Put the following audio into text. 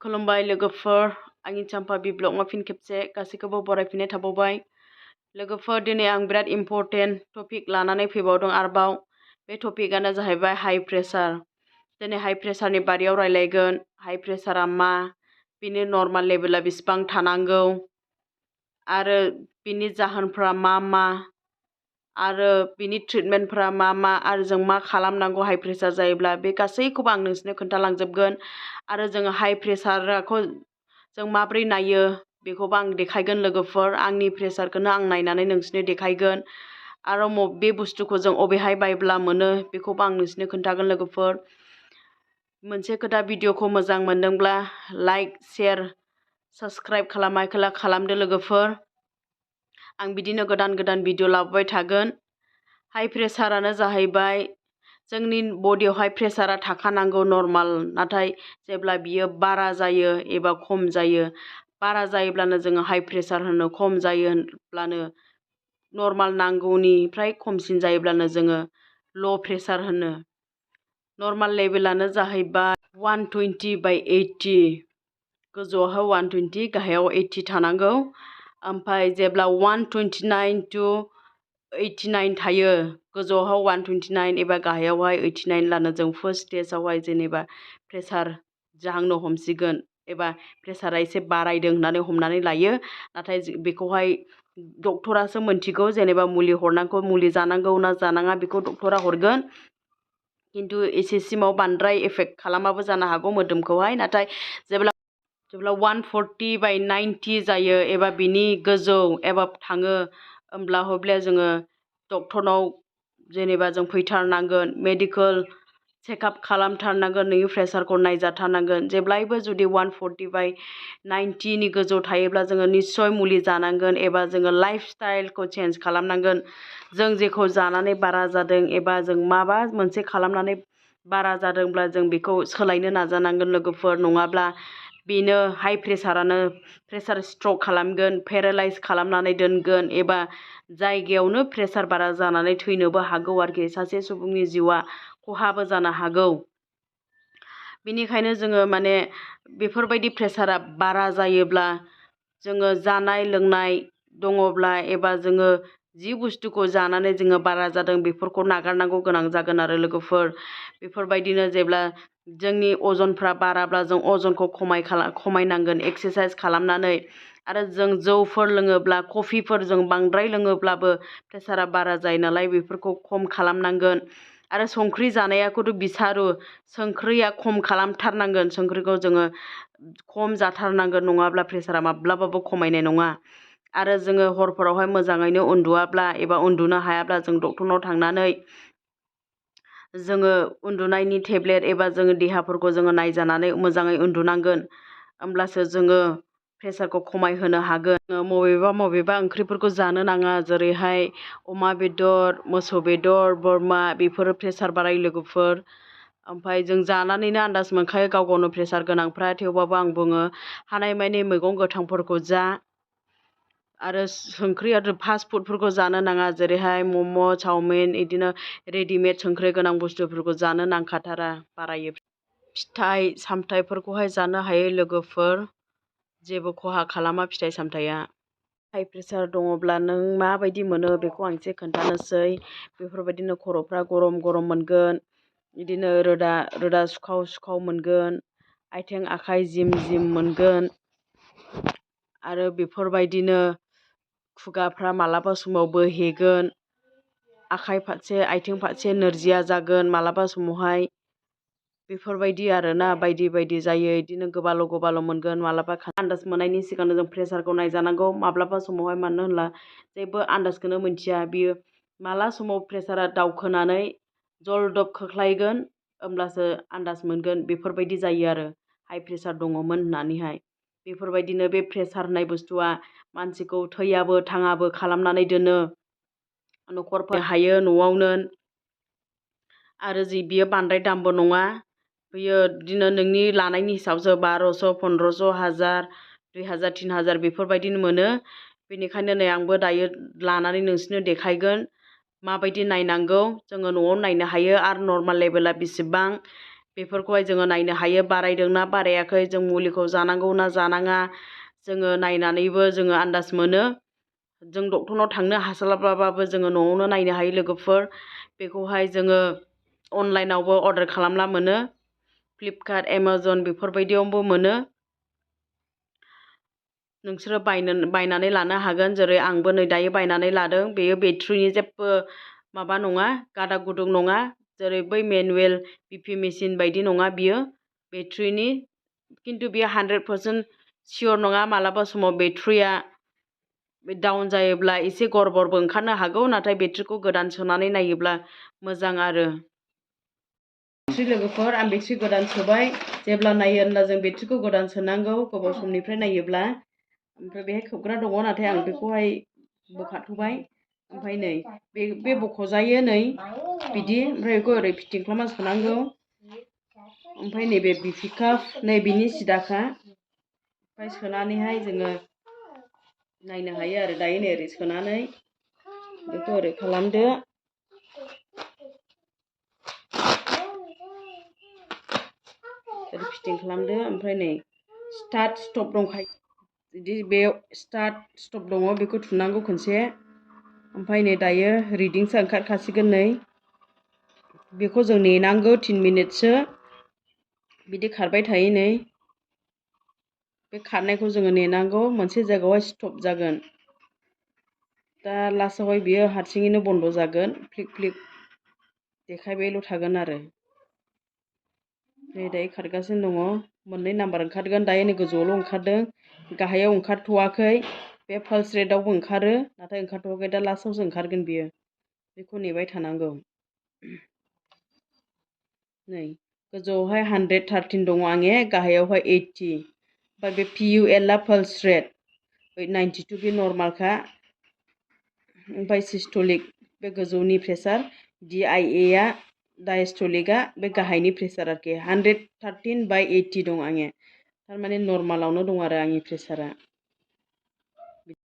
खुलुमबाय लोगोफोर आंनि चाम्पा ब्लग फिन खेबसे गासैखौबो बरायफिननाय थाबावबाय लोगोफोर दिनै आं बिराद इम्पर्टेन्ट टपिक लानानै फैबावदों आरोबाव बे टपिकआनो जाहैबाय हाई प्रेसार दिनै हाई प्रेसारनि बारियाव रायलायगोन हाई प्रेसारा मा बिनि नर्माल लेभेला बेसेबां थानांगौ आरो बिनि जाहोनफ्रा मा आरो बिनि ट्रिटमेन्टफ्रा मा आरो जों मा खालामनांगौ हाई प्रेसार जायोब्ला बे गासैखौबो आं नोंसोरनो खोन्थालांजोबगोन आरो जोङो हाई प्रेसारखौ जों माब्रै नायो बेखौबो आं देखायगोन लोगोफोर आंनि प्रेसारखौनो आं नायनानै नोंसोरनो देखायगोन आरो बे बुस्थुखौ जों अबेहाय बायब्ला मोनो बेखौबो आं नोंसोरनो खोन्थागोन लोगोफोर मोनसे खोथा भिडिअखौ मोजां मोनदोंब्ला लाइक शेयार साबस्क्राइब खालामदो लोगोफोर आं बिदिनो गोदान भिडिअ लाबोबाय थागोन हाई प्रेसारानो जाहैबाय जोंनि बडियावहाय प्रेसारा थाखानांगौ नर्माल नाथाय जेब्ला बियो बारा जायो एबा खम जायो बारा जायोब्लानो जोङो हाई प्रेसार होनो खम जायोब्लानो नर्माल नांगौनिफ्राय खमसिन जायोब्लानो जोङो ल' प्रेसार होनो नर्माल लेभेलानो जाहैबाय 120/80 गोजौआवहाय 120 गाहायाव 80 थानांगौ ओमफ्राय जेब्ला 129 to 89 थायो गोजौआवहाय 129 एबा गाहायावहाय 89 लानो जों फार्स्ट स्टेजावहाय जेनेबा प्रेसार जाहांनो हमसिगोन एबा प्रेसारा एसे बारायदों होननानै हमनानै लायो नाथाय बेखौहाय डक्टरासो मोनथिगौ जेनेबा मुलि हरनांगौ मुलि जानांगौ ना जानाङा बेखौ डक्टरा हरगोन खिन्थु एसेसिमाव बांद्राय एफेक्ट खालामाबो जानो हागौ मोदोमखौहाय नाथाय जेब्ला 140/90 जायो एबा बिनि गोजौ एबा थाङो होमब्ला जोङो डक्टरनाव जेनेबा जों फैथारनांगोन मेडिकेल चेकआप खालामथारनांगोन नोंनि प्रेसारखौ नायजाथारनांगोन जेब्लायबो जुदि 140/90 नि गोजौ थायोब्ला जोङो निस्सय मुलि जानांगोन एबा जोङो लाइफ स्टाइलखौ चेन्ज खालामनांगोन जों जेखौ जानानै बारा जादों एबा जों माबा मोनसे खालामनानै बारा जादोंब्ला जों बेखौ सोलायनो नाजानांगोन लोगोफोर नङाब्ला बेनो हाई प्रेसारानो प्रेसार स्ट्रक खालामगोन पेरालाइज खालामनानै दोनगोन एबा जायगायावनो प्रेसार बारा जानानै थैनोबो हागौ आरोखि सासे सुबुंनि जिउआ खहाबो जानो हागौ बेनिखायनो जोङो माने बेफोरबायदि प्रेसारा बारा जायोब्ला जोङो जानाय लोंनाय दङब्ला एबा जोङो जि बुस्थुखौ जानानै जोङो बारा जादों बेफोरखौ नागारनांगौ गोनां जागोन आरो लोगोफोर बेफोरबायदिनो जेब्ला जोंनि अजनफ्रा बाराब्ला जों अजनखौ खमायनांगोन एक्सारसाइस खालामनानै आरो जों जौफोर लोङोब्ला कफिफोर जों बांद्राय लोङोब्लाबो प्रेसारा बारा जायो नालाय बेफोरखौ खम खालामनांगोन आरो संख्रि जानायखौथ' बिसारो संख्रिया खम खालामथारनांगोन संख्रिखौ जोङो खम जाथारनांगोन नङाब्ला प्रेसारा माब्लाबाबो खमायनाय नङा आरो जोङो हरफोरावहाय मोजाङैनो उन्दुआब्ला एबा उन्दुनो हायाब्ला जों डक्टरनाव थांनानै जोङो उन्दुनायनि टेब्लेट एबा जोङो देहाफोरखौ जोङो नायजानानै मोजाङै उन्दुनांगोन होमब्लासो जोङो प्रेसारखौ खमायहोनो हागोन मबेबा ओंख्रिफोरखौ जानो नाङा जेरैहाय अमा बेदर मोसौ बेदर बोरमा बेफोरो प्रेसार बाराय लोगोफोर ओमफ्राय जों जानानैनो आन्दाज मोनखायो गाव गावनो प्रेसार गोनांफ्रा थेवबाबो आं बुङो हानायमानि मैगं गोथांफोरखौ जा आरो संख्रि आरो फास्ट फुडफोरखौ जानो नाङा जेरैहाय मम' चावमिन बिदिनो रेडिमेड संख्रि गोनां बुस्थुफोरखौ जानो नांखाथारा बारायो फिथाइ सामथाइफोरखौहाय जानो हायो लोगोफोर जेबो खहा खालामा फिथाइ सामथाइया हाई प्रेसार दङब्ला नों माबायदि मोनो बेखौ आं एसे खोन्थानोसै बेफोरबायदिनो खर'फ्रा गरम मोनगोन बिदिनो रोदा सुखाव मोनगोन आथिं आखाइ जिम मोनगोन आरो बेफोरबायदिनो खुगाफ्रा मालाबा समाव बोहेगोन आखाइ फारसे आथिं फारसे नोरजिया जागोन मालाबा समावहाय बेफोरबायदि आरोना बायदि जायो बिदिनो गोबाल' मोनगोन मालाबा आन्दाज मोननायनि सिगांनो जों प्रेसारखौ नायजानांगौ माब्लाबा समावहाय मानो होनब्ला जेबो आन्दाजखौनो मोनथिया बियो माला समाव प्रेसारा दावखोनानै जलदब खोख्लायगोन होमब्लासो आन्दाज मोनगोन बेफोरबायदि जायो आरो हाई प्रेसार दङमोन होननानैहाय बेफोरबायदिनो बे प्रेसार होननाय बुस्थुआ मानसिखौ थैयाबो थाङाबो खालामनानै दोनो न'खरफोर हायो न'आवनो आरो बियो बांद्राय दामबो नङा बियो बिदिनो नोंनि लानायनि हिसाबसो 1200 1500 1000 2000 3000 बेफोरबायदिनो मोनो बेनिखायनो नै आंबो दायो लानानै नोंसोरनो देखायगोन माबायदि नायनांगौ जोङो न'आव नायनो हायो आरो नर्माल लेभेला बेसेबां बेफोरखौहाय जोङो नायनो हायो बारायदोंना बारायाखै जों मुलिखौ जानांगौ ना जानाङा जोङो नायनानैबो जोङो आन्दाज मोनो जों डक्टरनाव थांनो हास्लाबाबाबो जोङो न'आवनो नायनो हायो लोगोफोर बेखौहाय जोङो अनलाइनावबो अर्डार खालामला मोनो फ्लिपकार्ट एमाजन बेफोरबायदियावबो मोनो नोंसोरो बायनानै लानो हागोन जेरै आंबो नै दायो बायनानै लादों बेयो बेट्रिनि जेबो माबा नङा गादा गुदुं नङा जेरै बै मेनुवेल बिपि मेसिन बायदि नङा बियो बेट्रिनि खिन्थु बियो 100% सियर नङा मालाबा समाव बेट्रिया डाउन जायोब्ला एसे गरबरबो ओंखारनो हागौ नाथाय बेट्रिखौ गोदान सोनानै नायोब्ला मोजां आरो बेट्रि लोगोफोर आं बेट्रि गोदान सोबाय जेब्ला नायो होनब्ला जों बेट्रिखौ गोदान सोनांगौ गोबाव समनिफ्राय नायोब्ला ओमफ्राय बेहाय खोबग्रा दङ नाथाय आं बेखौहाय बोखाथ'बाय ओमफ्राय नै बे बख'जायो नै बिदि ओमफ्राय बेखौ ओरै फिटिं खालामना सोनांगौ ओमफ्राय नैबे बिपिकाप नै बिनि सिदाखा ओमफ्राय सोनानैहाय जोङो नायनो हायो आरो दायो नै ओरै सोनानै बेखौ ओरै खालामदो ओरै फिटिं खालामदो ओमफ्राय नै स्टार्ट स्टप दंखायो बिदि बेयाव स्टार्ट स्टप दङ बेखौ थुनांगौ खनसे ओमफ्राय नै दायो रिडिंसो ओंखारखासिगोन नै बेखौ जों नेनांगौ 3 मिनिटसो बिदि खारबाय थायो नै बे खारनायखौ जोङो नेनांगौ मोनसे जायगायावहाय स्टप जागोन दा लास्टआवहाय बियो हारसिङैनो बन्द' जागोन फ्लिक फ्लिक देखायबायल' थागोन आरो नै दायो खारगासिनो दङ मोननै नाम्बार ओंखारगोन दायो नै गोजौआवल' ओंखारदों गाहायाव ओंखारथ'वाखै बे पाल्स रेटआवबो ओंखारो नाथाय ओंखारथ'वाखै दा लास्टआवसो ओंखारगोन बियो बेखौ नेबाय थानांगौ नै गोजौआवहाय 113 दङ आंने गाहायावहाय 80 ओमफ्राय बे PULआ पाल्स रेट 92 बे नर्मालखा ओमफ्राय सिस्टलिक बे गोजौनि प्रेसार DIAआ डायस्टलिकआ बे गाहायनि प्रेसार आरोखि 113/80 दं आंने थारमाने नर्मालावनो दं आरो आंनि प्रेसारा